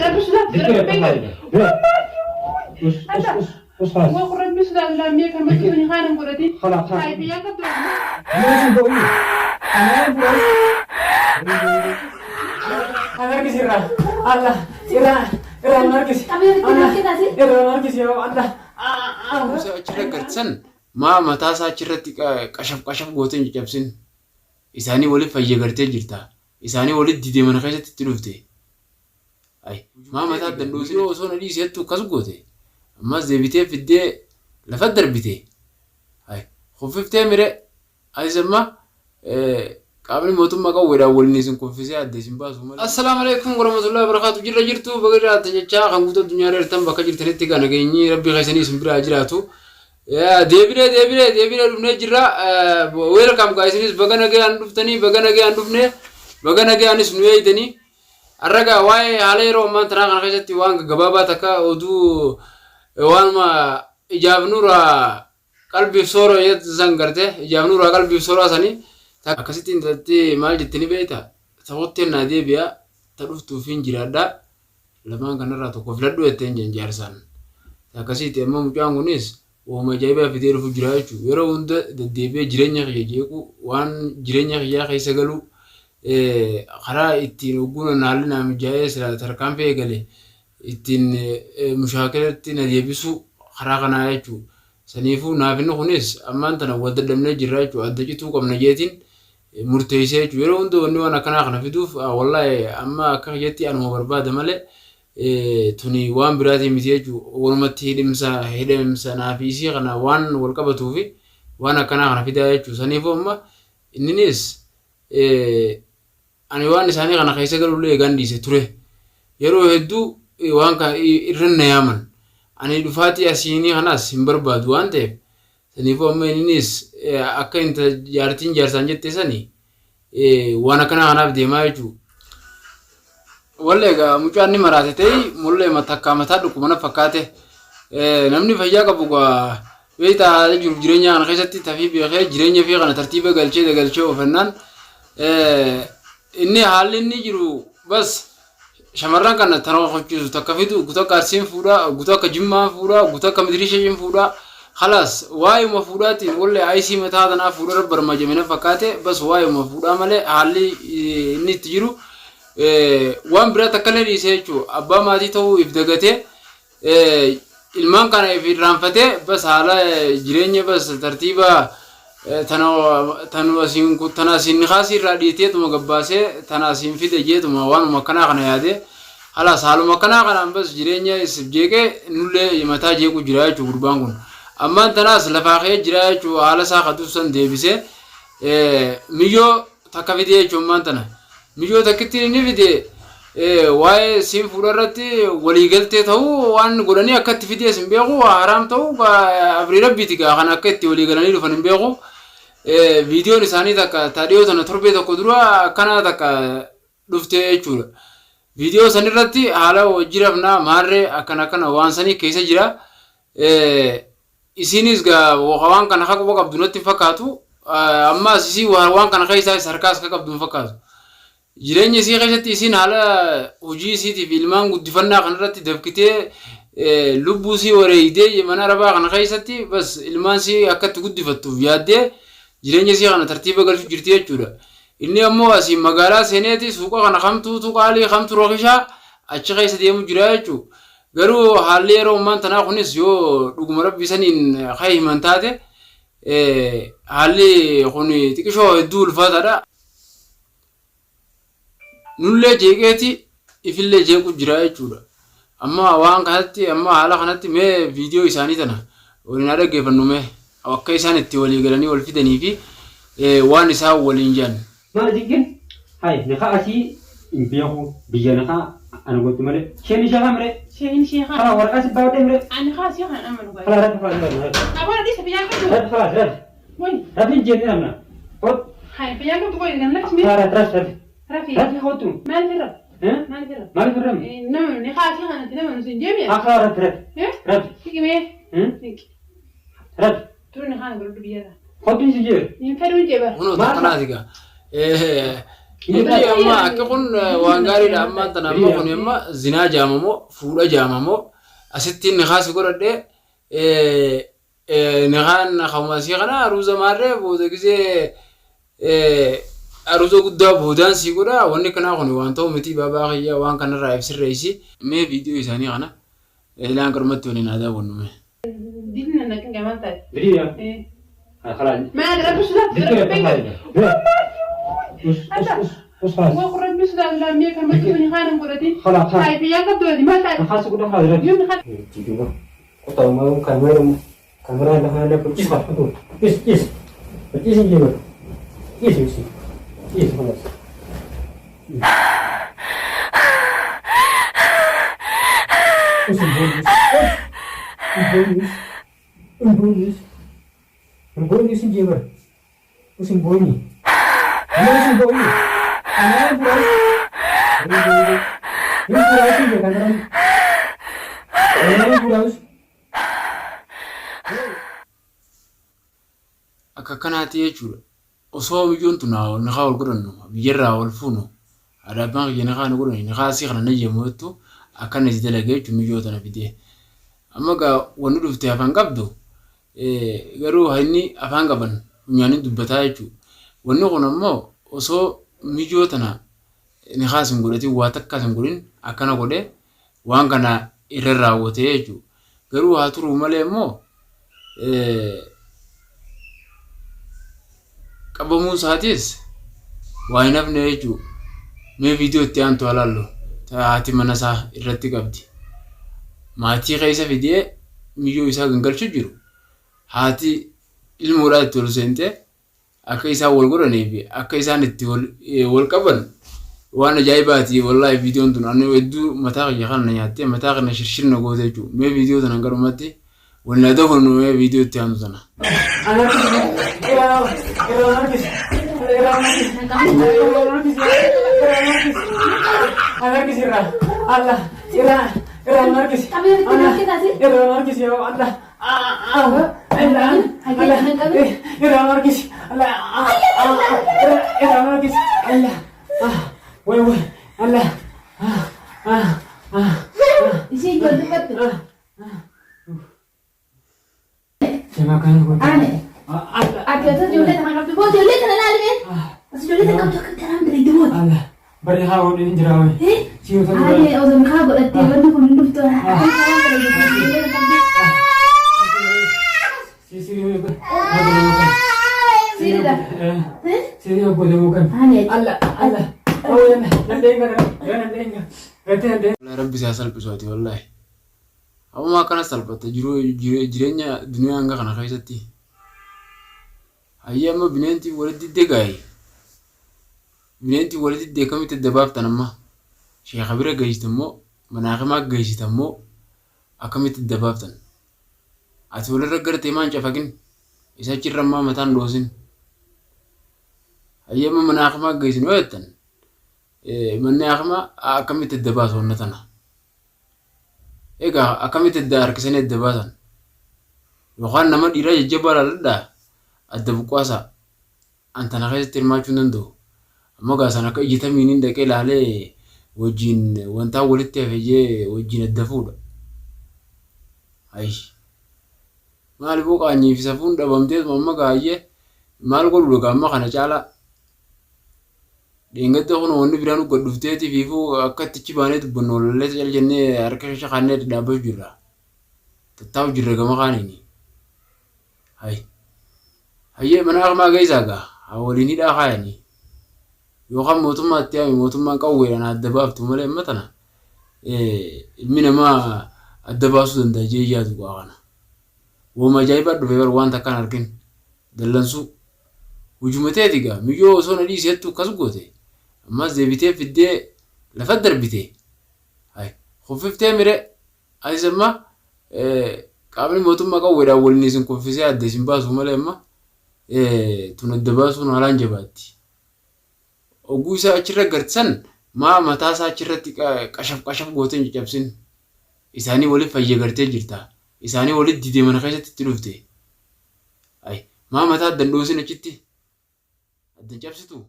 Rabbi sodaatu Dikira rabbi tafaayida. Us us us us khalas. Waa rabbi sodaatu laammee kan matu tuni haanan godhatin. Khalas Hayi khalas. biyyaan qabdu. Yoo bo'u. Anaa bu'aa. An harkisi irraa. Allah irraa irraa nu harkisi. Allah irraa nu harkisi yaa Allah. Musa achirra gartsan maa mataa isaa achirratti qashaf qashaf gootee hin caccabsin. Isaanii waliif fayya gartee jirta. Isaanii walitti didee mana keessatti itti dhufte. Ay, maa mataa addan dhoosine osoo na dhiiseettu akkas goote. Ammas deebitee fiddee lafa darbite. Ay, kuffiftee mire. Anis amma qaamni mootummaa qawweedhaan waliin isin kuffisee adda isin baasu malee. Assalaamu alaikum warahmatullahi wabarakatuh. Jirra jirtu baga jiraattan jechaa kan guutuu addunyaa irra jirtan bakka jirtanitti kan nageenyi rabbi keessanii isin biraa jiraatu. Deebinee deebinee deebinee dhufnee jirra. Welcome guys isinis baga nagayaan dhuftanii baga nagayaan dhufne baga nagayaanis nu eegdanii. Har'a gaa waa'ee haala yeroo ammaan tanaa kana keessatti waan gaggabaabaa takka oduu waanuma ijaaf nuraa qalbiif soora jettu san garte ijaaf nuraa qalbiif sooraa sanii akkasitti intalatti maal jetti ni beekta ta kotteen naa deebi'a ta dhuftuufiin jiraadha lamaan kanarraa tokko filadhu jetteen jen jaarsaan akkasiiti amma mucaan kunis wahuma ajaa'ibaa fidee dhufu jira jechuudha yeroo hunda deddeebi'ee jireenya kiyya jeequ waan jireenya kiyyaa keessa galuu karaa ittiin ogguun haalli naa mijaa'ee silaa tarkaanfii eegale ittiin mushaakilatti na deebisu karaa kanaa jechuudha. Saniifuu naaf inni kunis ammaan tana wal dadhabnee jirra jechuudha. Adda cituu qabna jeetiin murteessee jechuudha. Yeroo hunda wanni waan akkanaa kana fiduuf wallaahi amma akka kiyyatti anuma barbaada malee tuni waan biraatii miti jechuudha. Walumatti hidhimsa hidhamsa naa fi isii kana waan wal qabatuufi waan akkanaa kana fidaa jechuudha. Saniifuu amma inninis Ani waan isaanii kana keessa galullee eegaan dhiise ture. Yeroo hedduu waan kana irran na yaaman. Ani dhufaatii asiinii kanas hin barbaadu waan ta'eef saniifuu amma inninis akka inta jaartiin jaarsaan jette sani waan akkanaa kanaaf deemaa jechuudha. Wallee egaa mucaan ni maraate ta'e mullee takkaa mataa dhukkuba na fakkaate. Namni fayyaa qabu gaa beektaa haala jiruuf jireenya kana keessatti tafii beekee jireenya fi kana tartiiba galchee dagalchee oofannaan inni haalli inni jiru bas shamarran kana tana kochiisu takka fidu guutuu akka arsiin fuudhaa guutuu akka jimmaan fuudhaa guutuu akka midirisheeshin fuudhaa khalaas waa'uma fuudhaatiin wallee ayisii mataa tanaa fuudhara barmajame na fakkaate bas waa'uma fuudhaa malee haalli inni itti jiru waan biraa takka illee dhiisee jechuudha. Abbaa maatii ta'uu if dagatee ilmaan kana if irraanfatee bas haala jireenya bas tartiiba tana tanu asiin tana asiin nikaasii irraa dhiiteetuma gabbaasee tana asiin fide jeetuma waanuma akkanaa kana yaadee halaas haaluma akkanaa kanaan bas jireenya isif jeeqee nullee mataa jeequ jira jechuudha gurbaan kun. Ammaan tanaas lafaa ka'ee jira jechuudha haala isaa ka dursan deebisee miyyoo takka fidee jechuun ammaan tana. Miyyoo takkittiin inni fide waa'ee siin fuudha irratti waliigaltee ta'uu waan godhanii akka itti fidees hin beeku waa haraam ta'uu abrii rabbiiti gaa kan akka itti waliigalanii dhufan hin beeku. Viidiyoon isaanii takka ta dhiyoo tana torbee tokko dura akkana takka dhufte jechuudha. Viidiyoo san irratti haala hojii rafnaa maarree akkana akkana waan sanii keessa jira. Isiinis gaa waan kana akka quba qabdu natti hin fakkaatu. Ammaas isii waan kana keessaa is harkaas akka qabdu hin fakkaatu. Jireenya isii keessatti isiin haala hojii isiitiif ilmaan guddifannaa kanarratti dafkitee lubbuu isii wareegdee mana arabaa kana keessatti bas ilmaan isii akka itti guddifattuuf yaaddee jireenya isii kana tartiiba galchuu jirti jechuudha. Inni ammoo asiin magaalaa seeneeti suuqa kana kamtuutu qaalii kamtu rokishaa achi keessa deemu jira jechuudha. Garuu haalli yeroo ammaan tanaa kunis yoo dhuguma rabbi saniin ka'e himan taate haalli kun xiqishoo hedduu ulfaataadha. Nullee jeeqeeti ifillee jeequ jira jechuudha. Amma waan kanatti amma haala kanatti mee viidiyoo isaanii tana waliin haa dhaggeeffannu mee akka isaan itti walii galanii wal fidanii fi waan isaan waliin jedhan. Maal jigin hay nikaa asii hin beeku biyya nikaa ana gochu malee sheen ishee kaa miree Sheehin ishee kaa. kalaa waraqaa si baadhee miree Ani kaa sii kan amanu gaa. kalaa rabbi kalaa rabbi rabbi Aboo dhiisa biyyaan qabdu. rabbi kalaa rabbi Way. rabbi hin jenne namna hot Hai biyyaan qabdu qoy kan lakki kalaa rabbi rabbi rabbi Rafi. rabbi hotu Maal firra? eh Maal firra? maal firram Nama ni kaa sii kanatti nama nuti hin jeemiya. haa kalaa rabbi rabbi Eh? rabbi Siqimee. eh Siqi. rabbi Turu ni kaan godhadhu biyyarraa. Kottu si jee. Hin fedhuun jee bara. Kunoo Maal takkanaati gaa. Inni amma akki kun waan gaariidha amma tana amma kun amma zinaa jaamamoo fuudha jaamamoo asitti nikaasi godhadhee nikaan kamasii kana aruuza maarree booda gisee aruuza guddaa boodaan sii godha wanni kanaa kun waan ta'u miti baabaa kiyya waan kanarraa ibsirreessi mee viidiyoo isaanii kana ilaan qarmatti waliin aadaa wannume. Dilina na kinga maal taate? Biriya. خلاص. ما ربي سودات ذكر ربي. اس اس اس اس خلاص. Waa rabbi sodaatu laammee kan bakki nikaan godhatin. خلاص خلاص. Hayi fayyaan qabdu ati maal taate? خلاص كده خلاص. Yoom nikaan Tiduba. Kota mau kamera kamera lah ada percis lah tu. Is is. Percis ni juga. Is is. Is خلاص. Is bonus. Bonus. Bonus. Bonus juga. Us boni. Us boni. Kamera buat. Ini buat sih kamera. Kamera buat. Akka kanaati jechuudha. Osoo biyyoon tun nikaa wal godhannu biyyarraa wal fuunu aadaa abbaan kiyya nikaa nu godhani nikaa asii kana nayyamu jettu akkana itti dalagee jechuun miyyoo tana fidee. Amma gaa wanni dhufte afaan qabdu garuu inni afaan qaban funyaaniin dubbataa jechuudha. Wanni kun ammoo osoo miyyoo tana nikaas hin godhatin waa takkaas hin godhin akkana godhee waan kana irra raawwatee jechuudha. Garuu haa turuu malee immoo qabamuu isaatis waa hin hafne jechuudha. Mee viidiyoo itti aantu ilaallu haati mana isaa irratti qabdi. Maatii keessa fidee miyyoo isaa gangalchuu jiru. Haati ilmoodhaa itti ol seentee akka isaan wal godhanii fi akka isaan itti wal qaban waan ajaa'ibaati wallaahi viidiyoon tun ani hedduu mataa kiyya kana nyaattee mataa kana shirshirna goote jechuudha. Mee viidiyoo tana garumatti waliin haa dabalnu mee viidiyoo itti aantu tana. Allah, irraa irraa harkisi. Irraa harkisi yaa Allah. Allah, irraa harkisi. Allah, irraa harkisi. Allah. Way way. Allah. Ishee ijoollee fattu. Siapa kan gua? Ane. Allah. Ati osoo ijoollee tana qabdu boo ijoollee tana ilaalime. Osoo ijoollee tana qabdu akka garaan dalagu booti. Allah. Bari haa waliin jira way. Siyo tan. Ane osoo mukaa godhattee wanni kun hin dhuftu. Akka garaan dalagu ijoollee tana qabdu. Si si yo. Siidha. Si yo godhe mukan. Ane. Allah Allah. Oh ya nandenga ya nandenga. Garte nandenga. Wallahi rabbi isaa salphisu ati wallahi. Amma akkana salphatta jiruu jireenya duniyaa hanga kana keessatti. Hayyee amma bineentii walitti diddee gaayi. Bineentii walitti diddee akkamitti adda baaftan amma? Sheekha bira geessite immoo manaaqimaa geessite immoo akkamitti adda baaftan? Ati walirra gartee maan cafaqin? Isa achirra ammaa mataan dhoosin. Hayyee amma manaaqimaa geessin yoo jettan manni haakimaa akkamitti adda baasu wanna tana? Egaa akkamitti adda harkisanii adda baasan? Yookaan nama dhiiraa jajjabaa laalladhaa adda buqqaasaa. An tana keessatti hirmaachuu hin danda'u. Amma gaa san akka ijjitamiin dhaqee ilaalee wajjin wantaa walitti hafe jee wajjin adda fuudha. Ayi. Maal boo qaanyii fi safuun dhabamteetuma amma gaayyee maal godhu gaa amma kana caalaa. Dheengadda kun wanni biraan gad dhufteetii fiifuu akka itti achi baanee dubbannu walallee cal jennee harka shashaqaannee dhaabbachuu jirra. Tattaa'u jirra gama kaaniini. Hayi. Hayyee mana akmaa geessaa gaa haa waliin hidhaa kaayanii. Yookaan mootummaatti yaami mootummaan qawweedhaan adda baaftu malee amma tana ilmi namaa adda baasuu danda'a jee yaadu gaa kana. Wooma ajaa'ibaa dhufe bar waan takkaan argin dallansuu. Hujumateeti gaa miyyoo osoo na dhiiseettu akkas goote. Ammas deebitee fiddee lafa darbite. Hayi kuffiftee mire atis amma qaamni mootummaa qawweedhaan waliin isin kuffisee adda isin baasu malee amma tun adda baasuun haalaan jabaatti. Oguu isaa achirra gartisan maa mataa isaa achirratti qashaf qashaf gootee hin caccabsin. Isaanii waliif fayya gartee jirta. Isaanii walitti didee mana keessatti itti dhufte. Hayi maa mataa adda hin dhoosin achitti? Adda hin cabsitu?